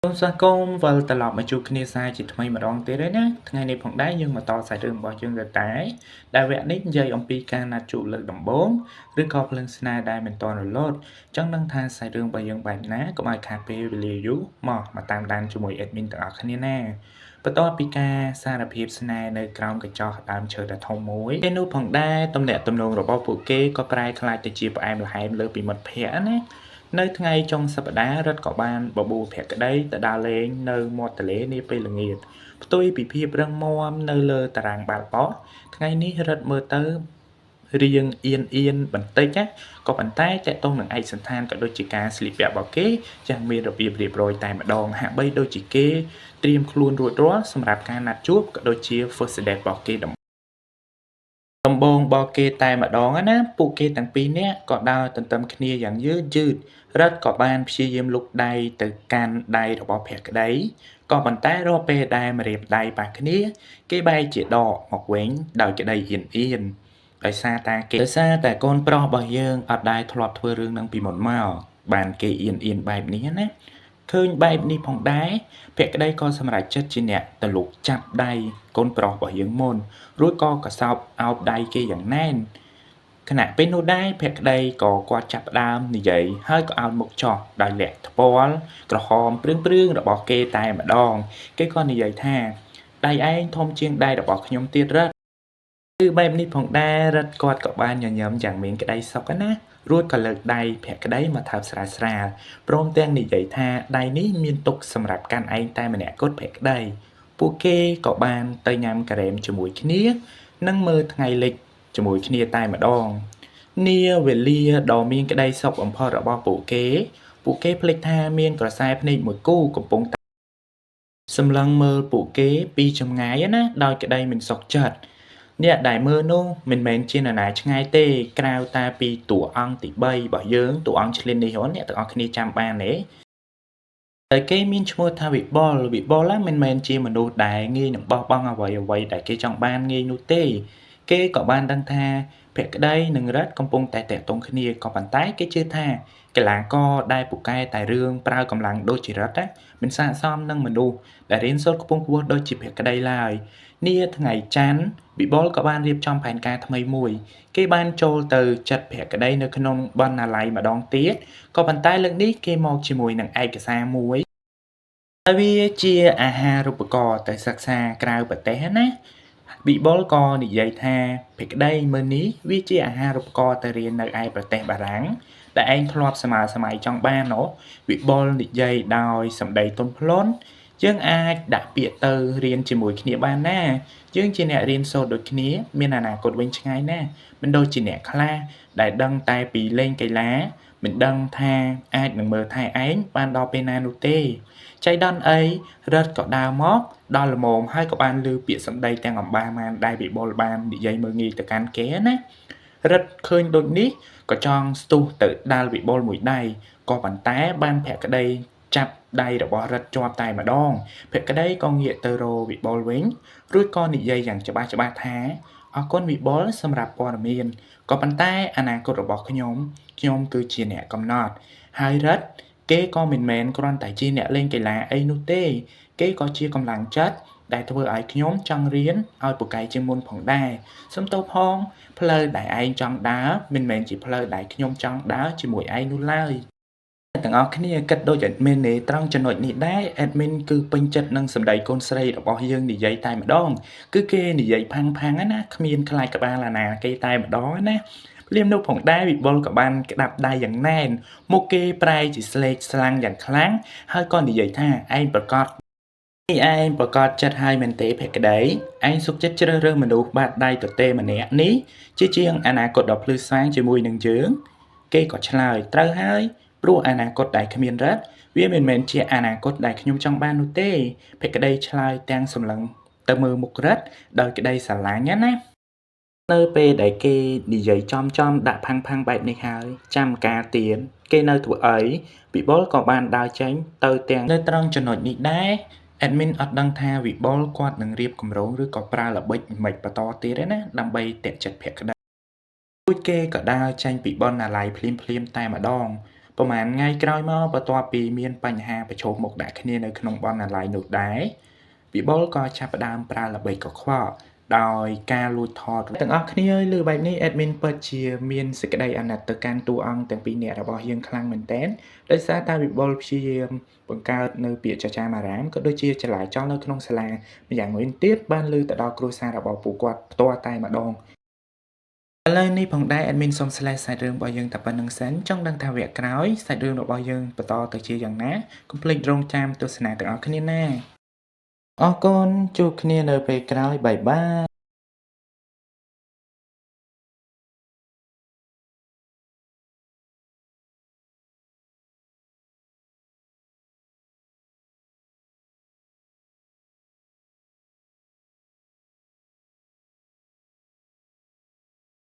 សូមស្វាគមន៍វិលត្រឡប់មកជួបគ្នាសារជាថ្មីម្ដងទៀតហើយណាថ្ងៃនេះផងដែរយើងមកតសាច់រឿងរបស់យើងទៅតែដែលវគ្គនេះនិយាយអំពីការណាត់ជួបលើកដំបូងឬក៏ភ្លើងស្នេហ៍ដែលមិនទាន់រលត់ចង់ដឹងថាសាច់រឿងរបស់យើងបែបណាកុំឲ្យខាតពេលវេលាយូរមកមកតាមដានជាមួយ admin ទាំងអស់គ្នាណាបន្ទាប់ពីការសារភាពស្នេហ៍នៅក្រោមកញ្ចោះដើមឈើដ៏ធំមួយពេលនោះផងដែរទំនាក់ទំនងរបស់ពួកគេក៏ប្រែក្លាយទៅជាផ្អែមល្ហែមលើពីមិត្តភក្តិណានៅថ្ងៃចុងសប្តាហ៍រិទ្ធក៏បានបបួលភក្តីទៅដើរលេងនៅមាត់ទន្លេនាពេលល្ងាចផ្ទុយពីភាពរឹងមាំនៅលើតារាងបាល់បោះថ្ងៃនេះរិទ្ធមើលទៅរៀងអៀនអៀនបន្តិចណាក៏ប៉ុន្តែតកតងនឹងឯកសណ្ឋានក៏ដូចជាការស្លៀកពាក់របស់គេយ៉ាងមានរបៀបរៀបរយតែម្ដងហាក់បីដូចជាគេត្រៀមខ្លួនរួចរាល់សម្រាប់ការណាត់ជួបក៏ដូចជា first date របស់គេដំដំបងរបស់គេតែម្ដងណាពួកគេទាំងពីរនាក់ក៏ដើរទន្ទឹមគ្នាយ៉ាងយឺតយឺតរិទ្ធក៏បានព្យាយាមលុកដៃទៅកាន់ដៃរបស់ភក្តីក៏ប៉ុន្តែរាល់ពេលដែលម្រាមដៃប៉ះគ្នា គេបែរជាដកមកវិញដោយក្តីអៀនអៀនដោយសារតែគេដោយសារតែកូនប្រុសរបស់យើងអត់ដែលធ្លាប់ធ្វើរឿងនឹងពីមុនមកបានគេអៀនអៀនបែបនេះណាឃើញបែបនេះផងដែរភក្តីក៏សម្រេចចិត្តជាអ្នកទៅលុកចាប់ដៃកូនប្រុសរបស់យើងមុនរួចក៏កសោបអោបដៃគេយ៉ាងណែនខណៈពេលនោះដែរភក្តីក៏គាត់ចាប់ផ្ដើមនិយាយហើយក៏អោនមុខចោះដោយលាក់ថ្ពាល់ក្រហមព្រឿងៗរបស់គេតែម្ដងគេក៏និយាយថាដៃឯងធំជាងដៃរបស់ខ្ញុំទៀតរិទ្ធគឺបែបនេះផងដែររិទ្ធគាត់ក៏បានញញឹមយ៉ាងមានក្តីសុខណារួចក៏លើកដៃភក្តីមកថើបស្រាលស្រាលព្រមទាំងនិយាយថាដៃនេះមានទុកសម្រាប់កាន់ឯងតែម្នាក់គត់ភក្តីពួកគេក៏បានទៅញ៉ាំការ៉េមជាមួយគ្នានិងមើលថ្ងៃលិចជាមួយគ្នាតែម្ដងនាវេលាដ៏មានក្តីសុខបំផុតរបស់ពួកគេ ពួកគេភ្លេចថាមានក្រសែភ្នែកមួយគូកំពុងតែសម្លឹងមើលពួកគេពីចម្ងាយណាដោយក្តីមិនសុខចិត្តអ្នកដែលមើលនោះមិនមែនជានរណាឆ្ងាយទេក្រៅតែពីតួអង្គទី3របស់យើងតួអង្គឆ្លៀននេះហ៎អ្នកទាំងអស់គ្នាចាំបានទេតែគេមានឈ្មោះថាវិបុលវិបុលមិនមែនជាមនុស្សដែលងាយនឹងបោះបង់អ្វីអ្វីដែលគេចង់បានងាយនោះទេគេក៏បានដឹងថាភក្តីនិងរិទ្ធកំពុងតែតាក់ទងគ្នាក៏ប៉ុន្តែគេជឿថាកីឡាករដែលពូកែតែរឿងប្រើកម្លាំងដូចជារិទ្ធណាមិនស័ក្តិសមនឹងមនុស្សដែលរៀនសូត្រខ្ពង់ខ្ពស់ដូចជាភក្តីឡើយនាថ្ងៃច័ន្ទវិបុលក៏បានរៀបចំផែនការថ្មីមួយគេបានចូលទៅចិត្តភក្តីនៅក្នុងបណ្ណាល័យម្ដងទៀតក៏ប៉ុន្តែលើកនេះគេមកជាមួយនឹងឯកសារមួយហើយវាជាអាហារូបករណ៍ទៅសិក្សាក្រៅប្រទេសណាវិបុលក៏និយាយថាភក្តីមើលនេះវាជាអាហារូបករណ៍ទៅរៀននៅឯប្រទេសបារាំងដែលឯងធ្លាប់សម័យសម័យចង់បានណូវិបុលនិយាយដោយសម្ដីទន់ភ្លន់យើងអាចដាក់ពាក្យទៅរៀនជាមួយគ្នាបានណាយើងជាអ្នករៀនសូត្រដូចគ្នាមានអនាគតវែងឆ្ងាយណាស់មិនដូចជាអ្នកខ្លះដែលដឹងតែពីលេងកីឡាមិនដឹងថាអាចនឹងមើលថែឯងបានដល់ពេលណានោះទេចៃដន្យអីរិទ្ធក៏ដើរមកដល់ល្មមហើយក៏បានឮពាក្យសម្ដីទាំងអំបាម៉ានដែលវិបុលបាននិយាយមើលងាយទៅកាន់គេណារិទ្ធឃើញដូចនេះក៏ចង់ស្ទុះទៅដាល់វិបុលមួយដៃក៏ប៉ុន្តែបានភក្តីចាប់ដៃរបស់រិទ្ធជាប់តែម្ដងភក្តីក៏ងាកទៅរកវិបុលវិញរួចក៏និយាយយ៉ាងច្បាស់ច្បាស់ថាអរគុណវិបុលសម្រាប់ព័ត៌មានក៏ប៉ុន្តែអនាគតរបស់ខ្ញុំខ្ញុំគឺជាអ្នកកំណត់ហើយរិទ្ធគេក៏មិនមែនគ្រាន់តែជាអ្នកលេងកីឡាអីនោះទេគេក៏ជាកម្លាំងចិត្តដែលធ្វើឲ្យខ្ញុំចង់រៀនឲ្យពូកែជាងមុនផងដែរសូមទោសផងផ្លូវដែលឯងចង់ដើរមិនមែនជាផ្លូវដែលខ្ញុំចង់ដើរជាមួយឯងនោះឡើយទាំងអស់គ្នាគិតដូច admin នេះត្រង់ចំណុចនេះដែរ admin គឺពេញចិត្តនឹងសម្ដីកូនស្រីរបស់យើងនិយាយតែម្ដងគឺគេនិយាយផាំងផាំងណាគ្មានខ្លាចក្បាលអាណាគេតែម្ដងណាភ្លាមនោះផងដែរវិបុលក៏បានក្តាប់ដៃយ៉ាងណែនមុខគេប្រែជាស្លេកស្លាំងយ៉ាងខ្លាំងហើយក៏និយាយថាឯងប្រកាសនេះឯងប្រកាសចិត្តហើយមែនទេភក្តីឯងសុខចិត្តជ្រើសរើសមនុស្សបាតដៃទទេម្នាក់នេះជាជាងអនាគតដ៏ភ្លឺស្វាងជាមួយនឹងយើងគេក៏ឆ្លើយត្រូវហើយព្រោះអនាគតដែលគ្មានរិទ្ធវាមិនមែនជាអនាគតដែលខ្ញុំចង់បាននោះទេភក្តីឆ្លើយទាំងសម្លឹងទៅមើលមុខរិទ្ធដោយក្តីស្រឡាញ់ណានៅពេលដែលគេនិយាយចំចំដាក់ផាំងផាំងបែបនេះហើយចាំការទៀនគេនៅធ្វើអីវិបុលក៏បានដើរចេញទៅទាំងនៅត្រង់ចំណុចនេះដែរ admin អត់ដឹងថាវិបុលគាត់នឹងរៀបគម្រោងឬក៏ប្រើល្បិចមិនបន្តទៀតទេណាដើម្បីតាក់ចិត្តភក្តីរួចគេក៏ដើរចេញពីបណ្ណាល័យភ្លាមភ្លាមតែម្ដង ប្រហែលថ្ងៃក្រោយមកបន្ទាប់ពីមានបញ្ហាប្រឈមមុខដាក់គ្នានៅក្នុងបណ្ណាល័យនោះដែរវិបុលក៏ចាប់ផ្ដើមប្រើល្បិចកខ្វក់ដោយការលួចថតទាំងអស់គ្នាអើយលើបែបនេះ admin ពិតជាមានសេចក្តីអាណិតទៅកាន់តួអង្គទាំងពីរនាក់របស់យើងខ្លាំងមែនទែនដោយសារតែវិបុលព្យាយាមបង្កើតនៅពាក្យចចាមអារាមក៏ដូចជាចលាចលនៅក្នុងសាលាម្យ៉ាងវិញទៀតបានលើទៅដល់គ្រួសាររបស់ពួកគាត់ផ្ទាល់តែម្ដងឥឡូវនេះផងដែរ admin សូម slash សាច់រឿងរបស់យើងតែប៉ុណ្្នឹងសិនចង់ដឹងថាវគ្គក្រោយសាច់រឿងរបស់យើងបន្តទៅជាយ៉ាងណាកុំភ្លេចរងចាំទស្សនាទាំងអស់គ្នាណាអរគុណជួបគ្នានៅពេលក្រោយ bye bye.